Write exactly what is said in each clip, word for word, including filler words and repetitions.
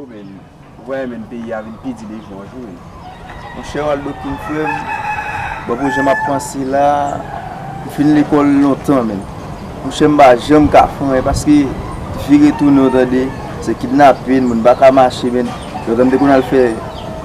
Yo, men, ou wè, men, peyi a vin pi di de jou an jou, men. Monchè, Waldo King, frè m, bon, pou jan m ap panse la, m fin lekòl lontan, men. Monchè, m pa janm ka fè anyen, paske vire tounen, w tande, se kidnape, moun pa ka mache, men. Lontan, m te konn al fè,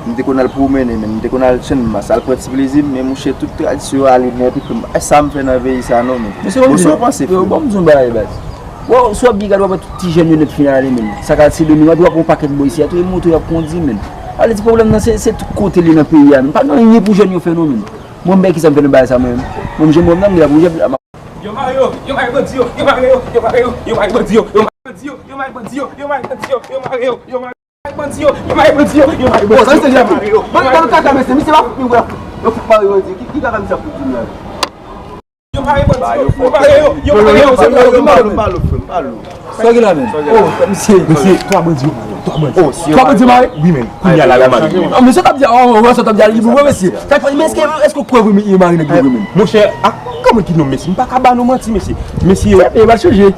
m te konn al pwomennen, men, m te konn al chanmas, al pran ti plezi m, men, monchè, tout tradisyon yo ale nèt, epi, e sa m fè nan peyi sa, non, men. Bon, sa w panse, frè m? Bon, m di w yon bagay, baz. Wè, si w ap byen gade, w ap wè tout ti jèn yo nèt fin ale, men. Sa ka Sendomeng, w ap wè yon pakèt bò isi a, tou e moto y ap kondi, men. Ale di pwoblèm nan, se, se tout kote li nan peyi a, men. Pa gen anyen pou jèn yo fè, non, men. Mwen, m bay ki sa m fè nan bagay sa, mwen menm. Mwen, m jèn, mwen, m nan, m gen la pou jèn. Yo mare yo, yo mare bandi yo, yo mare yo, yo mare yo, yo mare bandi yo, yo mare bandi yo, yo mare bandi yo, yo mare bandi yo, yo mare yo, yo mare bandi yo, yo mare bandi yo, yo mare bandi yo, yo mare yo. Bon, sa se li a. Bon, nan kaka, mesye, misye pa fout nou, yo fout mare bandi. Ki, ki kaka misye ap fout di la? Yo mare bandi yo, yo mare yo, yo mare yo, yo mare yo. Sa gen la menm? Oh, mesye, mesye, twa bandi yo mare, twa bandi. Twa bandi mare? Wi, men. Kounye a la, yo mare. Oh, mesye, t ap di, oh, oh, sa t ap di, li bon, mesye. Sa k fè, men èske, èske w kwè vre, men, yo mare nèg yo vre, men? Monchè, a, kòman ki non, mesye? M pa ka ba nou manti, mesye. Mesye, yo,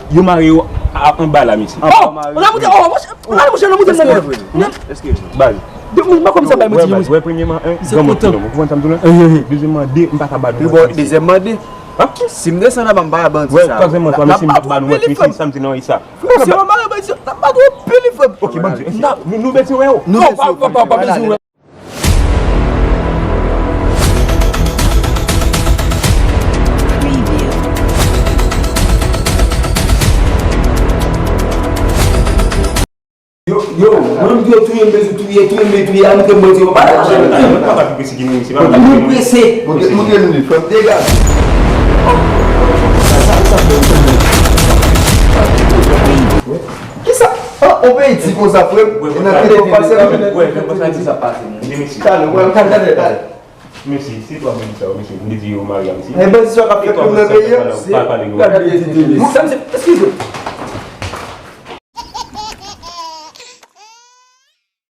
yo mare yo a, anba la, mesye. Oh, on a monté, oh, monchè, on a monté, on a monté. Baz. Depi m pa kòmanse bay manti, mesye. Wè, premyèman, en, gran manti non. Ou konprann sa m di w la? Dezyèmman, de, m pa ka ba nou manti, mesye. Dezyèmman, de. Si m desann anba, m pa bandi sa. Twazyèmman, twa, mesye, m pa ba nou manti, mesye, sa m di non, e sa. Frè, si yo mare bandi, n ap bat ou anpil, frè. Ok, bandi, nou, nou bèt yo, wè, yo. Nou bèt yo, pa, pa, pa, pa bèt yo, wè. Yo, yo, mwen m di yo touye m bezwen touye, touye m bezwen touye, a nou ke mwen di yo pa nan jan. Mwen pa ka pi prese ki nou, se pa mwen. Nou prese. Montre, montre nou li, frè m, degaje. Kisa? Ah, on peyi di konsa, frè m. E nan tele konsa, se la. Talè, wè, m ka gade, talè. Mesye, se twa bandi sa yo, mesye, m te di yo mare a, mesye. E bandi sa yo k ap fè krim nan peyi a? Pa pale nou. Gade tete, mesye. Sa, mesye, eskize.